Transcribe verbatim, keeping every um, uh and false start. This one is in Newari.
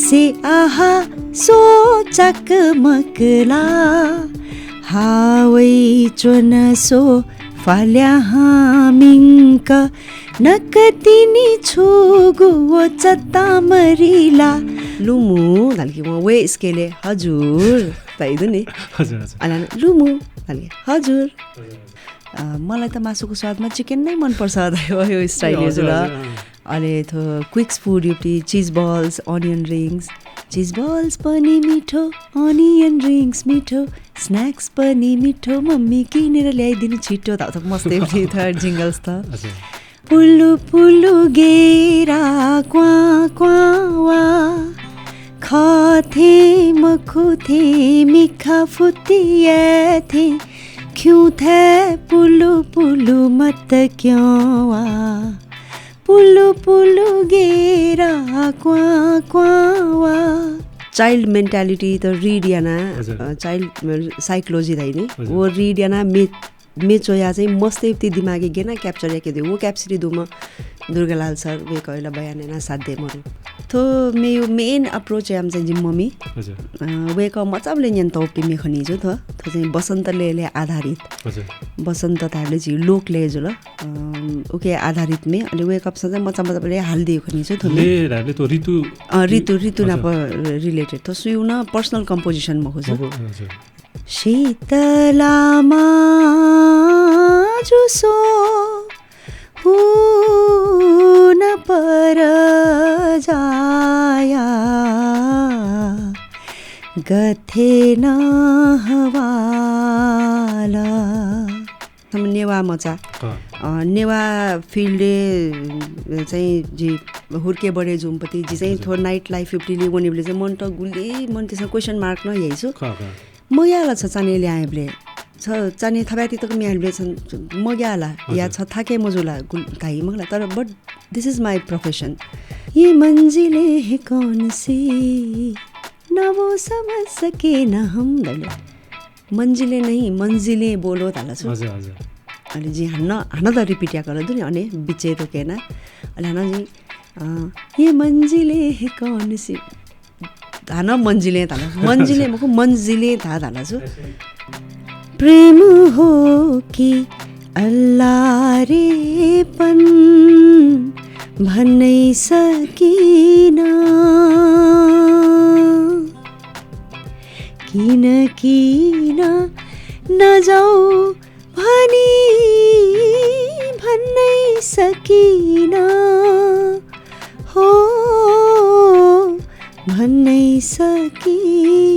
से आहा सो चकमक ला, हावै च्वन सो फाल्याहां मिंक, नकतिनि छुगु व चतामरी ला। लुमु धाल कि वं वे स्केले हजुर धाइ दु नि। हजुर, हजुर। अला लुमु धाल कि हजुर। अ, मलाई त मासुको स्वादमा चिकन नै मनपर्छ धाइ, यो स्टाइल हजुर, हजुर, अँ। अले थ्व क्विक्स फुड युपट्टि चिज बल्स, अनियन रिङ्स, चिज बल्स पनि मिठो, अनियन रिङ्स मिठो, स्न्याक्स पनि मिठो, मम्मी किनेर ल्याइदिनु छिटो धाउ त मस्तै पनि थ्व जिंगल्स त। हजुर। पुलु पुलु गेरा क्वां क्वां वा, खथें मखुथें मिखा फुतियाथें, खिउँथाय् पुलु पुलु मत क्यं वा। पुलु पुलु गेरा क्वां क्वां वा। चाइल्ड मेन्टालिटी त रिड याना, हजुर। अ, चाइल्ड, अ, साइकोलोजी धाइ नि, हजुर। व रिड याना मे, मे च्वया चाहिँ मस्तय्‌ति दिमागय् गेना क्याप्चर याके दु। व क्याप्सिटी दुम्ह दुर्गालाल सर, वय्‌कःया ला बयान याना साध्य मरु। थ्व मेयु मेन अप्रोच याम चाहिँ जिमि मम्मी। हजुर। अ, वय्‌कः मचाबलय् न्यंतःपिं मे खनी जु थ्व। थ्व चाहिँ बसन्त लय्‌लय् आधारित। हजुर। बसन्त धायेबलय् झी लोक लय् जुल। अ, उके आधारित मे, अले वय्‌कःपिसं चाहिँ मचा मचाबलय् हाल दिउ खनी जु थ्व मे। लय् धायेबलय् थ्व ऋतु अ, ऋतु, ऋतु हजुर। नाप रिलेटेड। थ्व सुयु नं पर्सनल कम्पोजिसन मखु जु। मखु, हजुर। शीतलामा जुसो हुन पर जाया गथे न हवाला। हम नेवा मचा। अँ। अ, नेवा फिल्डय्, अ, चाहिँ जि हुर्के बढे जुम्ह पति, जि चाहिँ हजुर। थ्व नाइट लाइफ युपट्टि लिउ वनेबलय् चाहिँ मनूत गुलि मनूतय्‌सं क्वेसन मार्क नं याइ जु। खः, खः। मग्याला छ चान्हय् ल्यायेबलय्। छ चान्हय् थपाय्‌ति तक म्ये हालेबलय् छ मग्याला। हजुर। या छ थाके मजुला गुल धाइ मखुला। तर but this is my profession। ये मंजिलें हैं कौन सी, ना वो समझ सके ना हम धाल। मंजिलें नहीं, मंजिलें बोलो धाल छु। हजुर, हजुर। अले जिं हानं, हानं त रिपिट याकल दु नि, अने बिचय् रोके याना। अले हानं जिं, अ, ये मंजिलें हैं कौन सी, हानं मंजिलें धाल। मंजिलें मखु, मंजिलें धा धाल छु। प्रेम हो कि अल्लारेपन भन्नै सकिन। किन किन नजाऊ भनी भन्नै सकिन। हो भन्नै सकिन।